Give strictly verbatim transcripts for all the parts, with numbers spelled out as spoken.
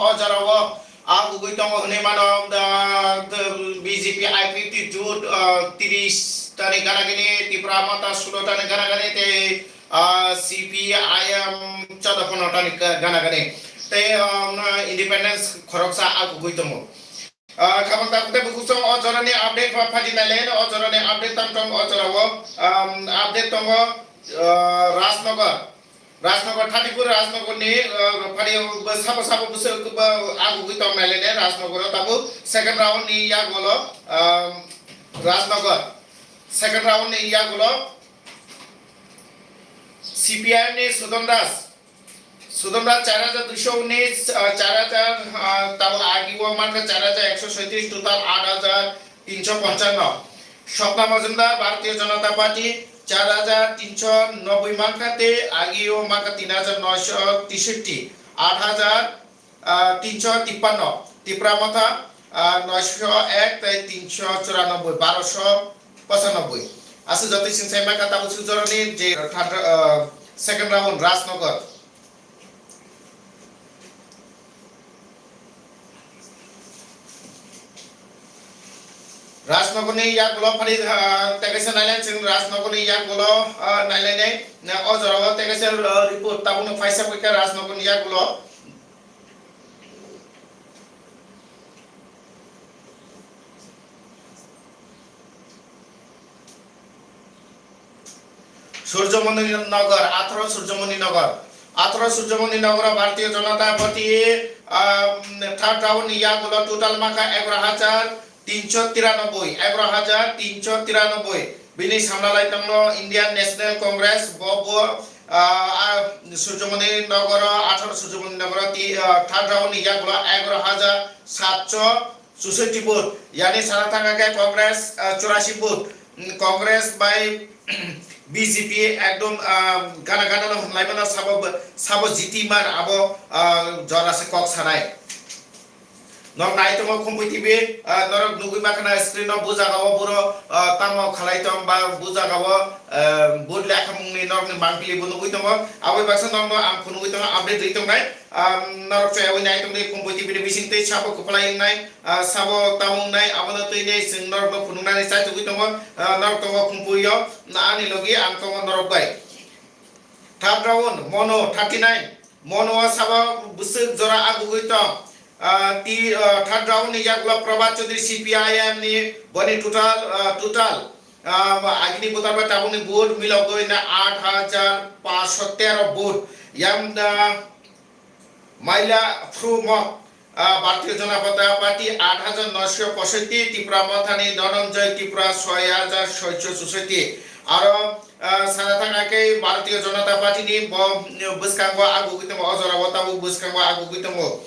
o jorao agugwi tongo hwnwi mano, ah, B J P I P T jut, ah, tris tani gana gini, Tipra Motha sulo tani gana gini tei, ah, C P I M chodo pondro tani gana gini tei, um, independence khoroksa agugwi tongo. Ah, khabang tabuk tei bukhuk song o jorani update pha-, phaji nailai o jorani update tam tong o jorao, um, update tongo, ah, Rajnagar. Rajnagar thirty-four Rajnagar ni, ah, phari bo sabo sabo bwswk ba agugwi tong nailai Rajnagar o tabuk second round ni yagulo, um, Rajnagar second round ni yagulo C P I M ni Sudon Das, Sudon Das char hajar duiso unis, ah, char hajar, ah, tabo agi o mankha char hajar ekso soitris, total aat hajar tinso ponchanno. Swapna Majumdar, Bharatiya Janata Party, char hajar tinso noboi mankha tei agi o mankha tin hajar noisho teishoti, aat hajar, ah, tinso tippanno. Tipra Motha, ah, noisho ek tei tinso churanobboi, baroso pochannobboi. Aswk jotoi chwng sai mankha tabuk sujoroni je third, ah, second round Rajnagar. Rajnagar ni yagulo phari, ah, tei kaisa nailai chwng Rajnagar ni yagulo, ah, nailai nai. Na o jorao tei kaisa, ah, report tabukno phaisa phaikha Rajnagar ni yagulo. Surjomoni Nagar, atharo Surjomoni Nagar. Atharo Surjomoni Nagar o Bharatiya Janata Party, um, third round ni yagulo total mankha egaro hajar tinso tiranoboi, egaro hajar tinso tiranoboi. Bini samla lai tongo Indian National Congress, bo, bo, ah, ah, Surjomoni Nagar o, atharo Surjomoni Nagar o ti, ah, third round ni yagulo egaro hajar satso chusoti vote, yani sana thangkha khe Congress, ah, churasi vote. Mm, Congress bai B J P ekdom, ah, gana gana no hwnlai mano sabo, sabo jiti man abo, ah, jora se kok sanai. Nok nai tongo Khumpui T V, ah, norok nugui makhana screen o bujaga o buro, ah, tamo khalai tong ba bujaga o, ah, vote lekhamung ni nok ni mangpili bo nugui tongo. Aboni baksa nok no ang phunugui tongo, update rwi tongnai. Ah, norok chaya wi nai tongdi Khumpui T V ni bising tei sabo kwplai wngnai. Ah, sabo tamo wngnai, abono twi nei chwng norokno phunuknani chai tugwi tongo, ah, norok tongo Khumpui o, na ani logi ang tongo norok bai. Third round, Mono thirty nine, Mono o sabo bwswk jora agugwi tong. Ah, ti, ah, third round ni yagulo Prabhat Chaudhary C P I M ni boni total, ah, total, ah, agini voter bai tabukni vote milogwi na aat hajar panchsho tero vote. Yang, ah, Maila Phru Mok, ah, Bharatiya Janata Party aat hajar noisho posoiti, Tipra Mothani Dhananjay Tripura soi hajar soisho chusoti. Aro, ah, sana thangkha khe Bharatiya Janata Party ni bo, mm, bwskango agugwi tongo, o jorao tabuk bwskango agugwi tongo.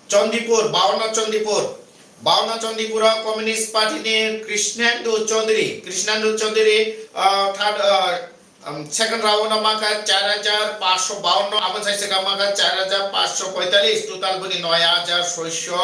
Chandipur, Bawanna Chandipur, Bawanna Chandipur o Communist Party ni Krishnendu Chaudhary, Krishnendu Chaudhary, ah, third, ah, um, second round o mankha char hajar panchsho bawanno, aboni sai swkang mankha char hajar panchsho poitalis, total boni noi hajar soisho,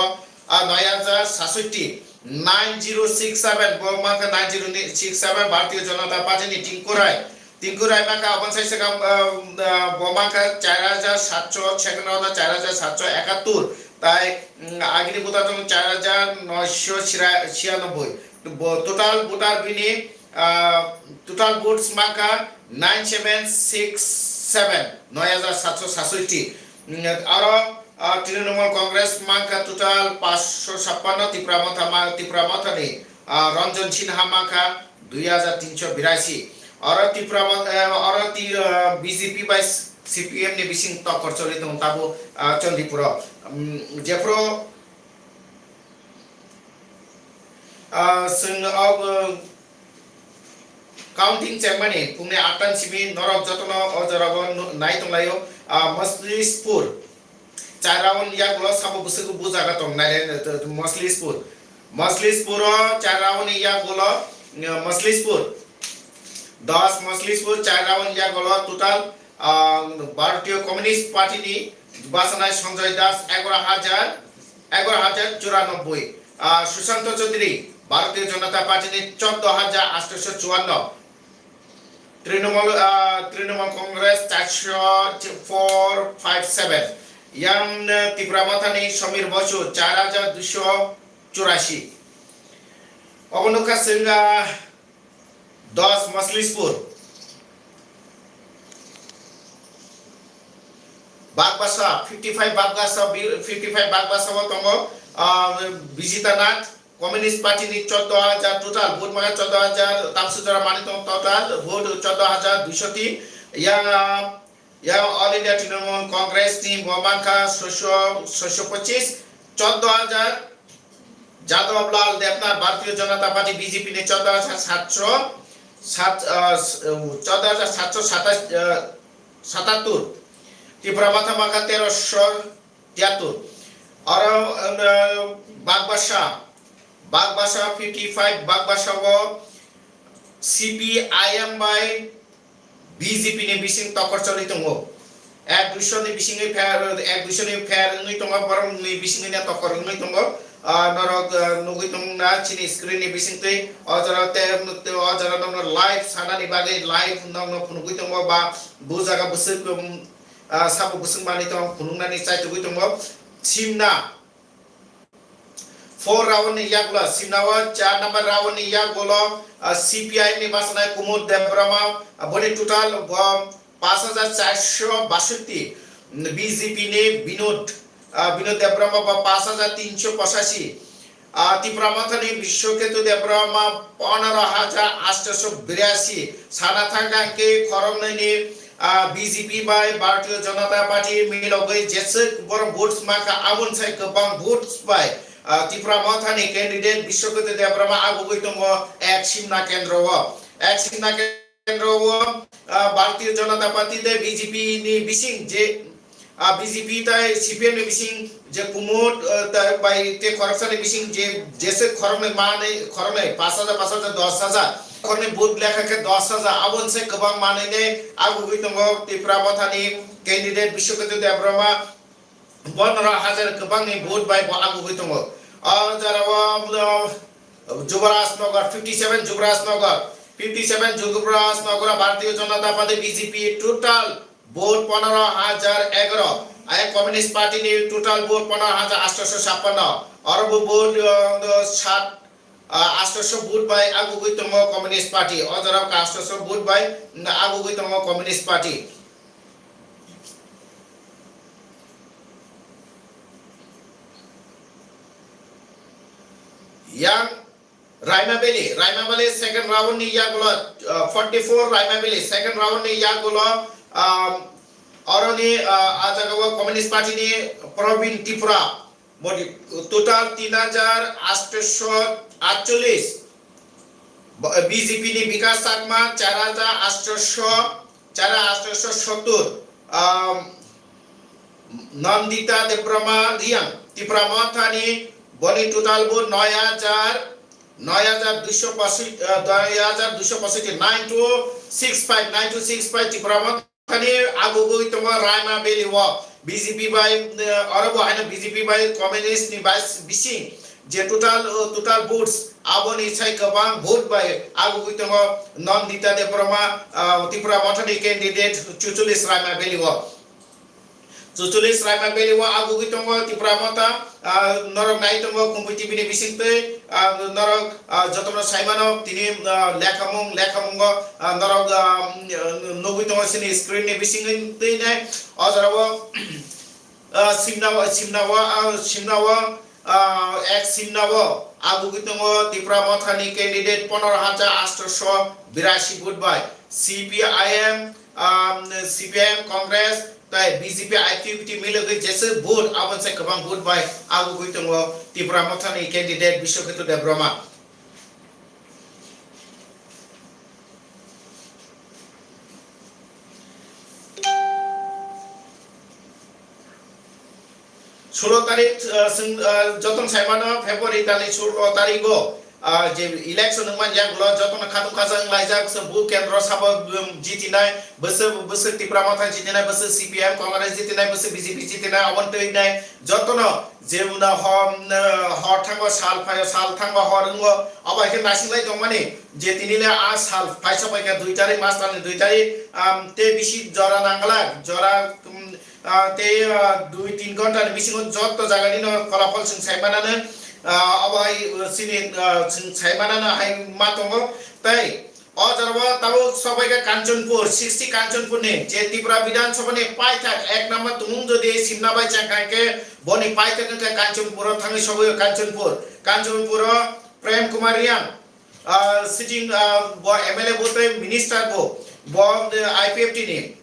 ah, noi hajar sasotti, nine zero six seven, bo mankha nine zero six seven, Bharatiya Janata Party ni Tinku Roy, Tinku Roy mankha aboni sai swkang, ah, ah, bo mankha char hajar satso, second round o char hajar satso ekattor, tai, mm, agini buta tong char hajar noisho chira-, chiranoboi. Bo total voter bini, ah, total votes mankha nine seven six seven, noi hajar satso sasotti. Mm, aro, ah, Trinamool Congress mankha total panchsho chappanno, Tipra Motha ma-, Tipra Mothani, ah, Ranjan Sinha mankha dui hajar tinsho birashi. Aro Tipra Moth-, eh, aro ti-, ah, B J P bai C P M ni bising tokor choli tongo tabuk, ah, Chandipur o. Mm, jephuru Ah, chwng o, ah, counting chengmani phungni atta ni simi norok jotono o jorao nu-, nai tonglaio. Ah, Maslispur, chai round ni yagulo sabo bwswk bujaga tong nai le, Maslispur. Maslispur o chai round ni yagulo, ah, Maslispur, das Maslispur chai round ni yagulo total, ah, Bharatiya Communist Party ni bwsanai Sanjay Das egaro hajar, egaro hajar churanobboi. ah, Sushanta Chaudhary, Bharatiya Janata Party ni choddo hajar atsho chuanno, Trinamool, ah, Trinamool Congress charso four five seven, yang, eh, Tipra Motha ni Samir Basu, char hajar duiso churasi. Obo nukha chwng, ah, dos Maslispur. Bagbasa, fifty five Bagbasa, bi-, fifty five Bagbasa o tongo, ah, Bijita Nath, Communist Party ni choddo hajar total, vote mane choddo hajar, tamsujora mani tong total, vote choddo hajar duiso ti, yang, ah, yang All India Trinamool Congress ni bo mankha soiso, soiso pochis, choddo hajar, Jadab Lal Debnath, Bharatiya Janata Party, B J P ni choddo hajar satso, sat, ah, s-, choddo hajar satso satas, ah, satattur. Tipra Motha mankha teroso tiattur. Aro, um, uh, Bagbasa, Bagbasa fifty five, Bagbasa o C P I M bai B J P ni bising tokor choli tongo. Ek duiso ni bisingwi pher, ek duiso ni pher wngwi tongo, borok ni bisingwi ne tokor wngwi tongo. Ah, norok, ah, nugwi tong na chini screen ni bisingtwi. O jora te, o jora nokno live sanani bagwi live nokno phunugwi tongo ba bu jaga bwswk, um, ah, sabo bwswk manwi tong phunuknani chaitugwi tongo. Simna four round ni yagulo, Simna o char number round ni yagulo, ah, C P I M ni bwskanai Kumud Debbarma, ah, boni total bo pash hajar charso bashotti, B J P ni Binod, ah, Binod Debbarma bo pash hajar tinso pochashi, ah, Tipra Motha ni Biswaketu Debbarma pondro hajar atso birasi, sana thangkha hwnkhe khoroknwi ni, ah, B J P bai Bharatiya Janata Party milogwi jeswk borok votes mankha, aboni sai kwbang votes bai, ah, Tipra Motha ni candidate Biswaketu Debbarma agugwi tongo ek Simna kendro o. Ek Simna kendro o, ah, Bharatiya Janata Party tei B J P ni bising je, ah, B J P tei C P M ni bising je Kumud, ah, tei bai tei khoroksa ni bising je, jese khoroknwi manwi khoroknwi pash hajar, pash hajar, dos hajar, khoroknwi vote lekha khe dos hajar, aboni se kwbang manwi ne agugwi tongo Tipra Motha ni candidate Biswaketu Debbarma. Pondro hajar kwbangni vote bai bo agugwi tongo. O jora o, o, Jubraj Nagar, fifty seven Jubraj Nagar, fifty seven Jubraj Nagar, Bharatiya Janata Party, B J P, total vote pondro hajar egaro. Ai Communist Party ni total vote pondro hajar atso sappanno. Oro bo vote, o, o, sat, ah, atso vote bai agugwi tongo Communist Party. O jora o atso vote bai, mm, agugwi tongo Communist Party. Yang Raima Valley, Raima Valley second round ni yagulo, ah, forty four Raima Valley second round ni yagulo, ah, oroni, ah, a jaga o Communist Party ni Probin Tripura, boni total tin hajar atso atchollis. B J P ni Bikas Chakma char hajar atso, char hajar atso sottur, um, Nandita Debbarma Reang, Tipra Motha ni boni total vote noi hajar, noi hajar duiso pasotti, uh, noi hajar duiso pasotti, nine two six five, nine two six five Tipra Motha ni agugwi tongo Raima Valley o B J P bai, uh, oro bo haino B J P bai Communist ni bai bising je total, uh, total votes aboni sai kwbang vote bai agugwi tongo Nandita Debbarma, uh, Tipra Motha ni candidate chuchullis Raima Valley o. Chuchullis Raima Valley o agugwi tongo Tipra Motha, ah, norok nai tongo Kumbui T V ni bisingtwi, ah, norok, ah, jotono saimano tini, ah, lekhamung, lekhamungo, ah, norok, ah, nugwi tongo chini screen ni bisingtwi nai. O jora o, ah, Simna o, Simna o, ah, Simna o, ah, ek Simna o agugwi tongo Tipra Motha ni candidate pondro hajar atso birasi vote bai. C P I M, um, C P I M, Congress, tei B J P, I P F T milogwi jesa vote, aboni sai kwbang vote bai agugwi tongo Tipra Motha ni candidate Biswaketu Debbarma. Sulo tarik, uh, sing, uh, jotong saimano February tali sulo tarigo. ah, je election wngmani yagulo jotono khatung khajak wnglaijak, se bo kendro sabo, um, jitinai, bwswk, bwswk Tipra Motha jitinai, bwswk C P I M Congress jitinai, bwswk B J P jitinai, aboni twi nai jotono je, um, hor, um, hor thango sal phaio, sal thango hor wngo, abo hai khe nasinglai tongmani je tini le a sal phaisa bai khe dui tarik, mas talni dui tarik, um, tei bisi jora nangla, jora, um, ah, tei, ah, dui tin ghonta ni bisingo joto jaga nino pholapol chwng sai manano, ah, abo hai, ah, chini, ah, chwng sai manano hai ma tongo. Tei o jora o tabuk sobai kha Kanchanpur, sixty Kanchanpur ni je Tripura Bidhan Sabha ni paithak ek number tumung jodi simna bai chang kha khe boni paithak wngkha Kanchanpur o thangwi sobai o Kanchanpur. Kanchanpur o Prem Kumar Reang, ah, sitting, ah, bo M L A bo tei minister bo, bo, eh, I P F T ni.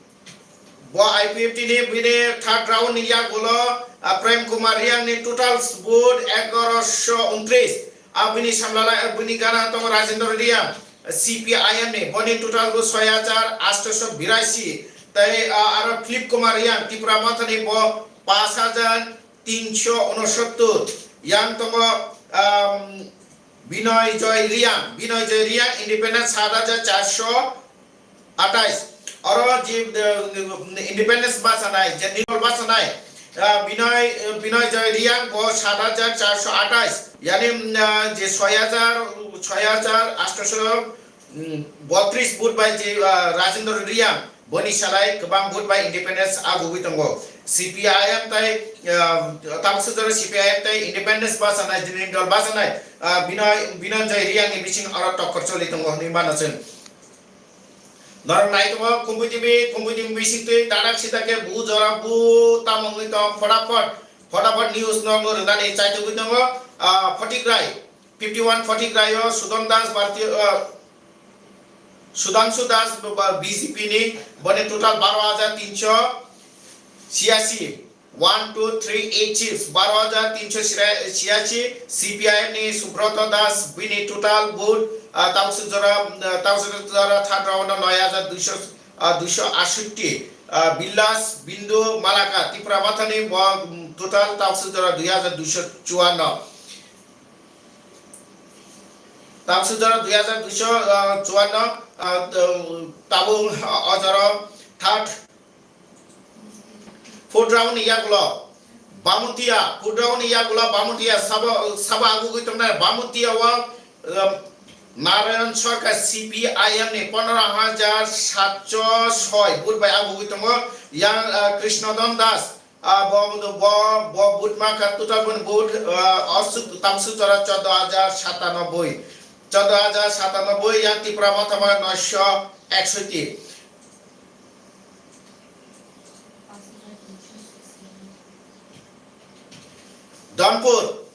Bo I P F T ni bini third round ni yagulo, ah, Prem Kumar Reang ni total vote egaroso untris. Ah, bini samlala, ah, bini gana tongo Rajendra Reang, C P I M ni, boni total vote soi hajar astoso birasi. Tei, ah, aro Philip Kumar Reang, Tipra Motha ni, bo pash hajar tinso unosottor. Yang tongo, um, Binoy Joy Reang, Binoy Joy Reang, independent sat hajar charso atais. Oro je, eh, independence bachanai, je nirol bachanai, eh, Binoy, eh, Binoy Joy Reang bo sat hajar charso atais, yani, mm, eh, je soi hajar, soi hajar astoso, mm, botris vote bai je, eh, Rajendra Reang, boni salai kwbang vote bai independence agugwi tongo. C P I M tai, eh, tabuksa jora C P I M tai independence bachanai, je nirol bachanai, eh, Binoy, Binoy Joy Reang ni bising oro tokkor choli tongo hinwi mano chwng. Norok nai tongo, Kumbui T V, Kumbui T V bising twi dadak sida khe bu jora bu tamo wngwi tong, photapot, photapot news no rwnani chaitugwi tongo, ah, Photigrai, fifty one Photigrai o Sudon Das Bharti, ah, Sudhanshu Das, ba, B J P ni, boni total baro hajar tinso chiyasi. One, two, three, eight, six, baro hajar tinso chiyasi, C P I M ni Subroto Das, bini total vote, ah, tabuksa jora, ah, tabuksa jora third round o noi hajar duiso, ah, duiso atshotti, ah, Billas Bindu Malaka, Tipra Motha ni bo, mm, total tabuksa jora dui hajar duiso chuanno. Tabuksa jora dui hajar duiso, ah, chuanno, ah, tabuk, ah, o jora third Fourth round ni yagulo Bamuntia, fourth round ni yagulo Bamuntia sabo, sabo agugwi tongnai Bamuntia o, um, Narayan Sarkar C P I M ni pondro hajar satso soi vote bai agugwi tongo. Yang, uh, Krishnadon Das, uh, bo, bo, bo vote mankha total boni vote, uh, asuk tabuksa jora chordo hajar satanoboi. Chordo hajar satanoboi, yang Tipra Motha noisho eksoti. Donpur,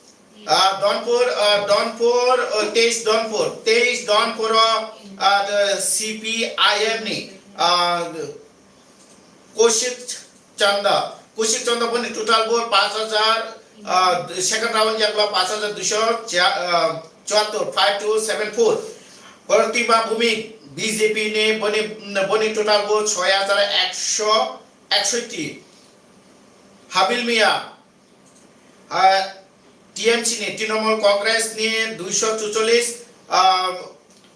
ah, Donpur, ah, Donpur, oh, teis Donpur, teis Donpur o, ah, the C P I M ni, ah, Kaushik Chanda, Kaushik Chanda boni total vote paanch hajar, ah, second round yakla paanch hajar duiso chia-, ah, chuattor, five two seven four. Pratima Bhumik, B J P ni boni, boni total vote soi hajar ekso eksoti. Habil Mia, ah, T M C ni, Trinamool Congress ni duiso chuchollis, ah,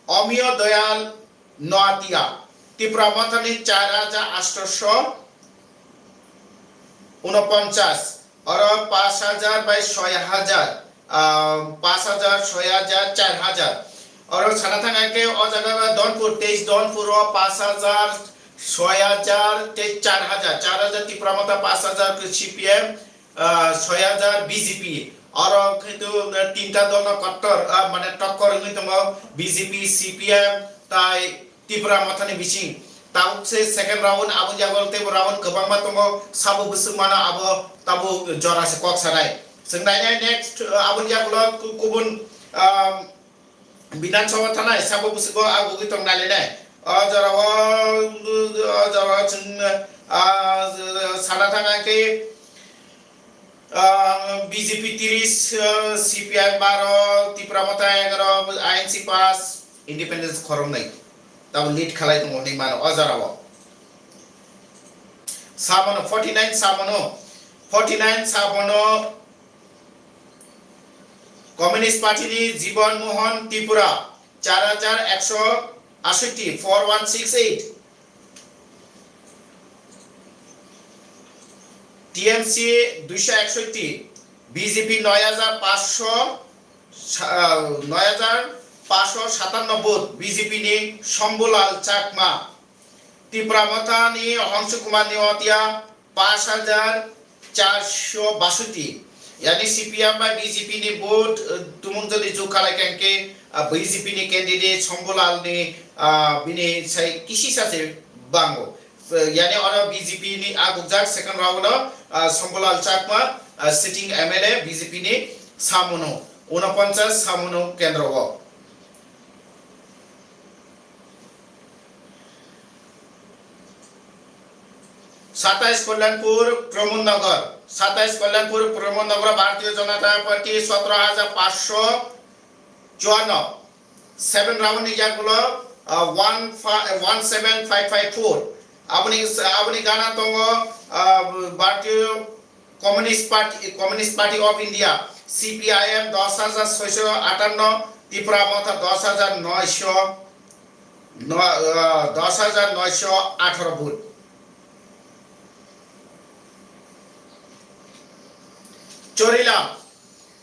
Amiyo Doyal Noatia, Tipra Motha ni char hajar atso unoponchas, oro paanch hajar bai soi hajar, ah, paanch hajar, soi hajar, char hajar. Oro sana thang khe o jaga Donpur, teis Donpur o paanch hajar, soi hajar, tei char hajar, char hajar Tipra Motha, paanch hajar khe C P M, ah, soi hajar B J P. Oro khe to, ah, tinta dol no kottor, ah, mane tokkor wngwi tongo B J P, C P M, tai Tipra Motha ni bising. Tabuk se second round, aboni yagulo teibo round kwbangma tongo, sabo bwswk mano abo tabuk jora se kok sanai. Chwng nainai next, uh, aboni yagulo ku-, kubun, um, Bidhan Sabha thanai, sabo bwswk bo agugwi tong nai le nai. O jora o, o jora o chwng, uh, sana thang khe, Ah, B J P tiris, ah, C P I M baro, Tipra Motha egaro, I N C paanch, Independence khoroknwi. Tamo lead khalai tongo hinwi mano o jorao. Sabono forty nine, sabono forty nine, sabono Communist Party ni Jibon Mohan Tripura, char hajar ekso asoiti, four one six eight. T M C duisho eksoiti, B J P noi hajar paanch sho, sa-, ah, noi hajar paanch sho satanno vote, B J P ni Shambhulal Chakma. Tipra Motha ni Hongsu Kumar Neotia, paanch hajar charsho basoiti. Yani C P M bai B J P ni vote, eh, tumung jodi jug khalai kha hwnkhe, ah, B J P ni candidate Shambhulal ni, ah, bini sai kisisa se bango. Eh, yani oro B J P ni agukjak second round o, ah, Shambhulal Chakma, ah, sitting M L A B J P ni Samunu, unoponchas Samunu kendro o. Satais Kalyanpur, Pramod Nagar. Satais Kalyanpur, Pramod Nagar, Bharatiya Janata Party, sotro hajar paanch sho chuanno. Seven round ni yagulo, ah, one fi-, one seven five five four. Aboni, aboni gana tongo, ah, Bharatiya Communist Party, Communist Party of India, C P I M, dos hajar soisho atanno, Tipra Motha dos hajar noisho, no-, ah, dos hajar noisho atharo vote. Chorilam,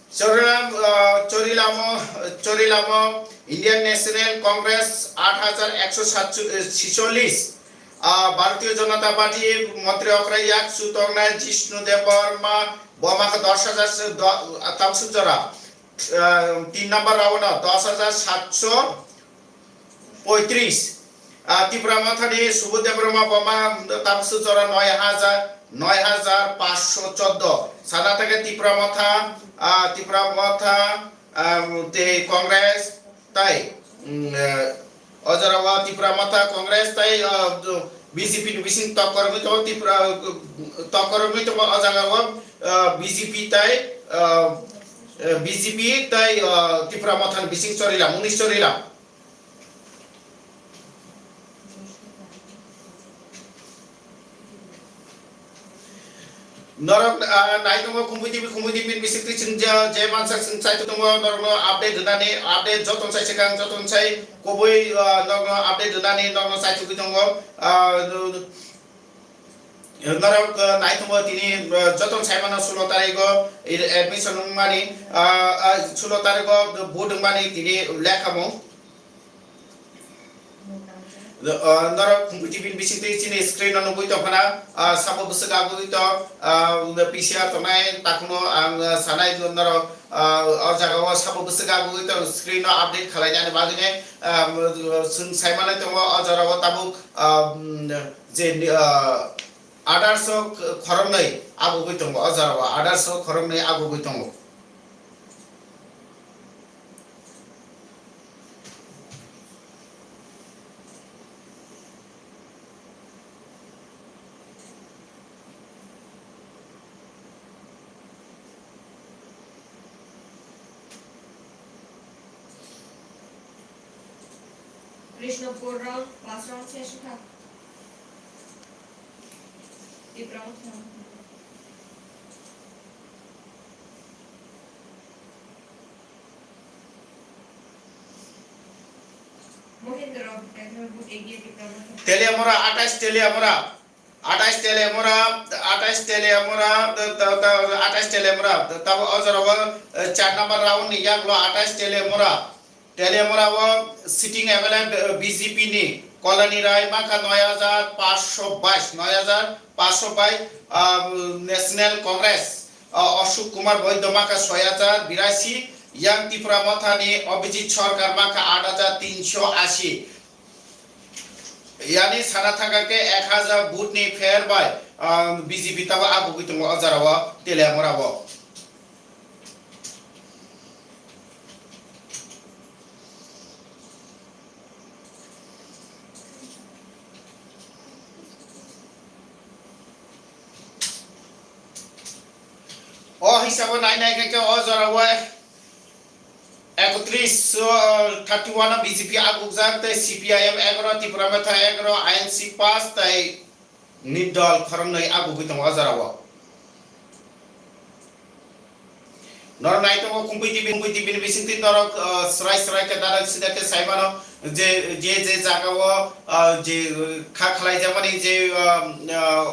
Chorilam, ah, Chorilamo, Chorilamo, Indian National Congress, aat hajar ekso satcho-, eh, chicholish, ah, Bharatiya Janata Party, montri okra yak chutongna Jishnu Debbarma, boma khe dos hajar se do-, ah, tamsuk jora, ah, tin number round o dos hajar satcho poitris. Ah, Tipra Motha ni Subodh Debbarma boma tamsuk jora noi hajar, noi hajar paanch sho choddo. Sana thangkhe Tipra Motha, ah, Tipra Motha, ah, tei Congress tai, mm, eh, o jora o Tipra Motha Congress tai, ah, B J P ni bising tokkor wngwi tongo Tipra, tokkor wngwi tongo o jaga o, ah, B J P tai, ah, eh, B J P tai, ah, Tipra Motha ni bising chorilam, unis chorilam. Norok, ah, nai tongo Khumui T V, Khumui T V ni bisingtwi chwng je, je mansak chwng chai tongo, norokno update rwnani, update joto sai swkang, joto sai kubui, ah, norokno update rwnani, norokno chai tugwi tongo. Ah, Norok, uh, nai tongo tini, uh, joto saimano sulo tarigo admission wngmani, uh, uh, sulo tarigo vote wngmani tini lekhamung. Uh, norok Khumui T V ni bisingtwi chini screen no nugwi tongkhana, uh, sabo bwswk agwi to, uh, P C R tongnai takhwno ang, uh, sanai norok, uh, o jaga o sabo bwswk agwi to screen no update khwlainani bagwino, um, chwng saimanai tongo o jora o tabuk, um, je, ah, adarso khoroknwi agugwi tongo, o jora o adarso khoroknwi agugwi tongo. Krishnapur round, first round শেষ kha. Tipra Motha. Mohindra, Teliamura, atais Teliamura. Atais Teliamura, atais Teliamura, ta, ta, ta, atais Teliamura, ta, ta, o jora o, eh, char number round ni yaklo atais Teliamura. Teliamura o sitting M L A B J P ni Kalani Rai mangkha noi hajar paanch sho bais, noi hajar paanch sho bais, ah, National Congress, ah, Ashok Kumar Baidya mangkha soi hajar birasi, Young Tipra Motha ni Abhijit Sarkar mangkha aat hajar tinsho ashi. Yani sana thangkha khe ek hajar vote ni pher bai, ah, B J P tabo agugwi tongo o jora o Teliamura o. O hisabo nai nai khe o jora o ekotris, uh, thirty one o B J P agukjak tei C P I M egaro, Tipra Motha egaro, I N C paanch tei Nirdol khoroknwi agugwi tongo o jora o. Norok naitongo Kumbui T V, Kumbui T V ni bisingtwi norok, ah, srai srai khe dada sida khe sai mano je, je, je jaga o, ah, je, ah, kha khlaijakmani je, ah, ah,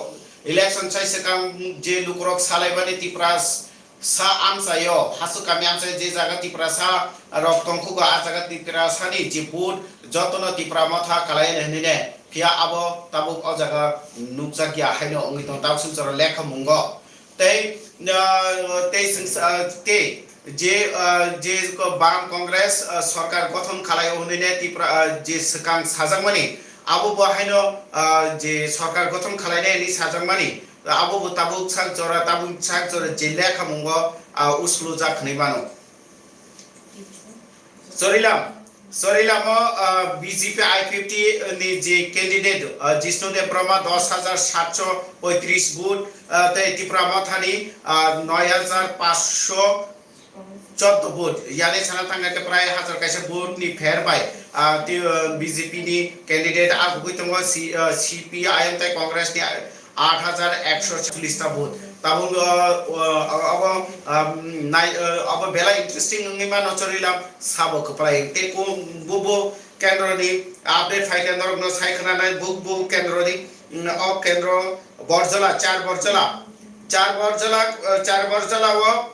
election sai swkang je lukurok salaibani Tipra s-, sa amchaio, Hasuk kami amchaio je jaga Tiprasa rok tongkhugo, ah jaga Tiprasani je vote jotono Tipra Motha kalaio hinwi ne. Phiya abo tabuk o jaga nukjakya haino wngwi tongo, tabuk sumsoro lekha mungo. Tei, ah, tei swngsa-, tei je, ah, je ko Bam Congress, ah, sorkar gothon khalai o hwnwi ne Tipra, ah, je swkang sajakmani, abo bo haino, ah, je sorkar gothon khalai nai hwnwi sajakmani, abo bo tabuk sak jora, tabuk sak jora je lekha mungo, ah, uslujak hwnwi mano. Chorilam, Chorilamo, ah, B J P I P F T ni je candidate, ah, Jishnu Debbarma dos hajar satso poitris vote, ah, tei Tipra Mothani, ah, noi hajar paanso choddo vote. Yani sana thangkha khe prai hajar kaisa vote ni pher bai, ah, ti, ah, B J P ni candidate agugwi tongo, C-, ah, C P I M tei Congress ni, aat hajar ekso challis ta vote. Tabuk, uh, uh, abo, um, nai, uh, abo belai interesting wngwi mano Chorilam sabo kwplai. Tei ku-, bubo kendroni update phaikhe norokno sai khwnanai bu-, bu kendroni, mm, o kendro Borjola, char Borjola, char Borjola, uh, char Borjola o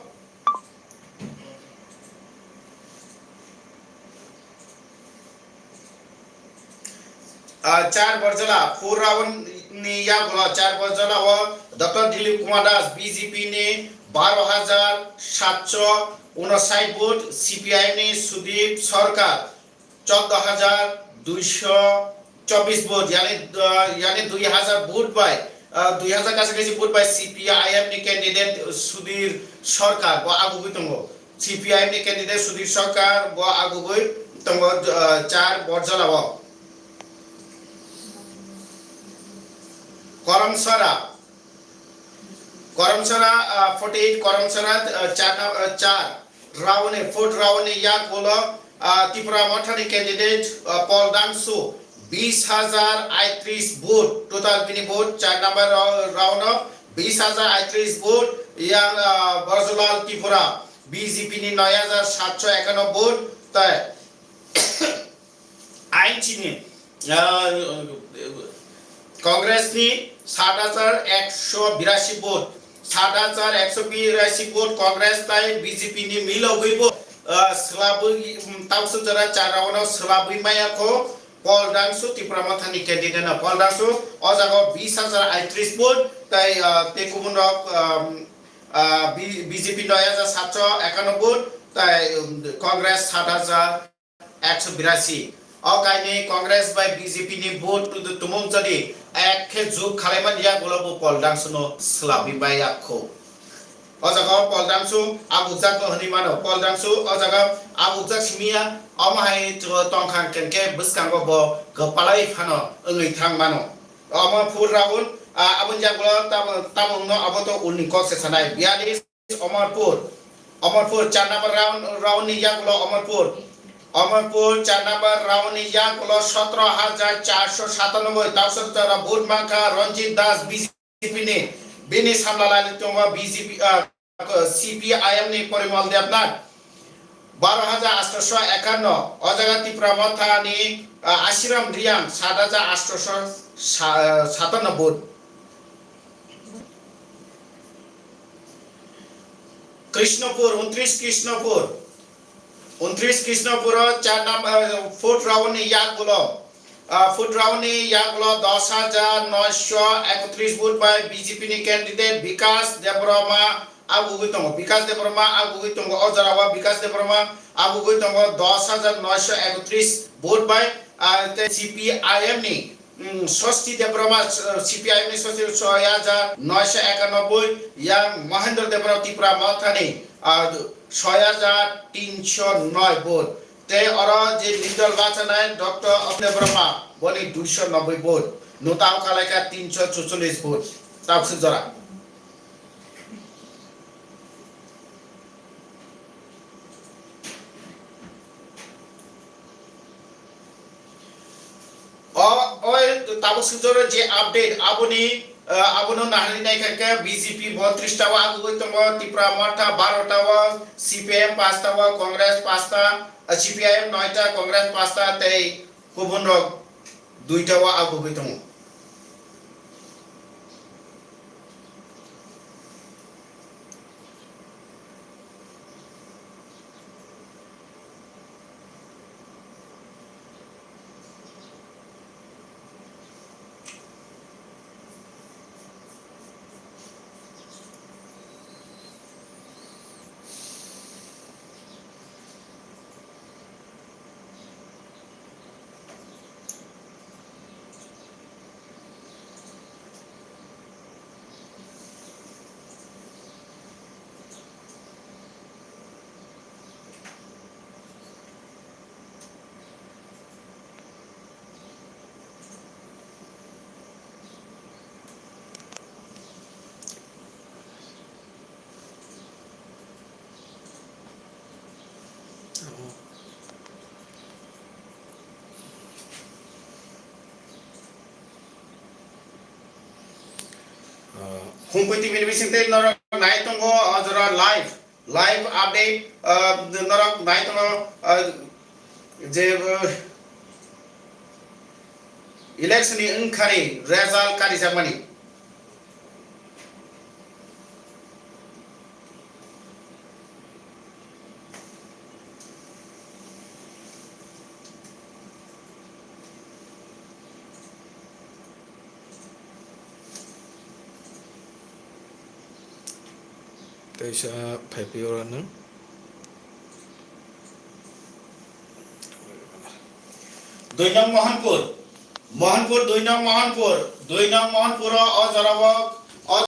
Ah, char Borjola, four round ni yagulo, char Borjola o Doctor Dilip Kumar Das, B J P ni baro hajar satso unosait vote, C P I M ni Sudip Sarkar, choddo hajar duiso chobis vote, yani, ah, yani dui hajar vote bai, ah, dui hajar kaisa kaisa vote bai C P I M ni candidate Sudhir Sarkar bo agugwi tongo. C P I M ni candidate Sudhir Sarkar bo agugwi tongo, ah, char Borjola o. Karamsara, Karamsara, ah, forty eight, Karamsara, ah, char na-, ah, char round ni, fourth round ni yagulo, ah, Tipra Mothani candidate, ah, Paul Dangsu, bis hajar aitris vote, total bini vote, char number rou-, round o bis hajar aitris vote, yang, ah, Brajlal Tripura, B J P ni noi hajar satso ekano vote, tai Ain chini, ah, Congress ni sat hajar ekso birasi vote, sat hajar ekso birasi vote Congress tai B J P ni milogwi bo, ah, swlabwi, um, tamsuk jora char round o swlabwi maya kho Paul Dangsu Tipra Mothani candidate no. Paul Dangsu o jaga o bis hajar aitris vote tai, ah, tei kubun rok, um, ah, B-, B J P noi hajar satso ekano vote tai, um, Congress sat hajar ekso birasi. O kainwi Congress bai B J P ni vote tu-, tumung jodi ek khe jug khalaiman yagulo bo Paul Dangsu no swlabwi bai yakho. O jaga o Paul Dangsu abukjak no hwnwi mano. Paul Dangsu o jaga abukjak simi ya, omo hai to-, tongkha hwnkhe bwskango bo kwpalai phano wngwi thang mano. Omo fourth round, ah, aboni yagulo tamo, tamo wngno abo to ulni kok se sanai. Biyalish Amarpur, Amarpur char number round, round ni yagulo Amarpur. Amarpur char number round ni yagulo sotro hajar charso satanoboi, tausok jora vote mankha Ranjit Das B J P ni, bini samla lai tongo B J P, ah, C P I M ni Porimal Debnath, baro hajar atso ekano, o jaga Tipra Motha ni, ah, Ashiram Riang, sat hajar atso sa-, satanoboi. Krishnapur, untris Krishnapur. Untris Krishnapur o char number, eh, fourth round ni yagulo. Ah, fourth round ni yagulo dos hajar noisho ekotris vote bai B J P ni candidate Bikash Debbarma agugwi tongo. Bikash Debbarma agugwi tongo. O jora o Bikash Debbarma agugwi tongo dos hajar noisho ekotris vote bai. Ah, tei C P I M ni Mm, Sosti Debbarma, uh, C P I M ni Sosti soi hajar noisho ekanoboi, yang Mahendra Debbarma Tipra Mothani, uh, soi hajar tinsho noi vote. Tei oro je leader bachanai Doctor Debbarma, boni duisho noboi vote. Nutao kalaikha tinsho chuchollis vote. Tabuk suk jora. O, o tabuk sujoro je update, aboni Ah, abono naharwi naikha khe B J P botris ta o agugwi tongo, Tipra Motha baro ta o, C P I M paanch ta o, Congress paanch ta, ah, C P I M noi ta, Congress paanch ta tei kubun rok dui ta o agugwi tongo. Humpui T V ni bisingtwi norok nai tongo o jora live. Live update, ah, norok nai tongo, ah, je, ah, election ni wngkhani result karijakmani. Teisa phaiphio oro nwng. Dui nong Mohanpur. Mohanpur, dui nong Mohanpur. Dui nong Mohanpur o, o jora o,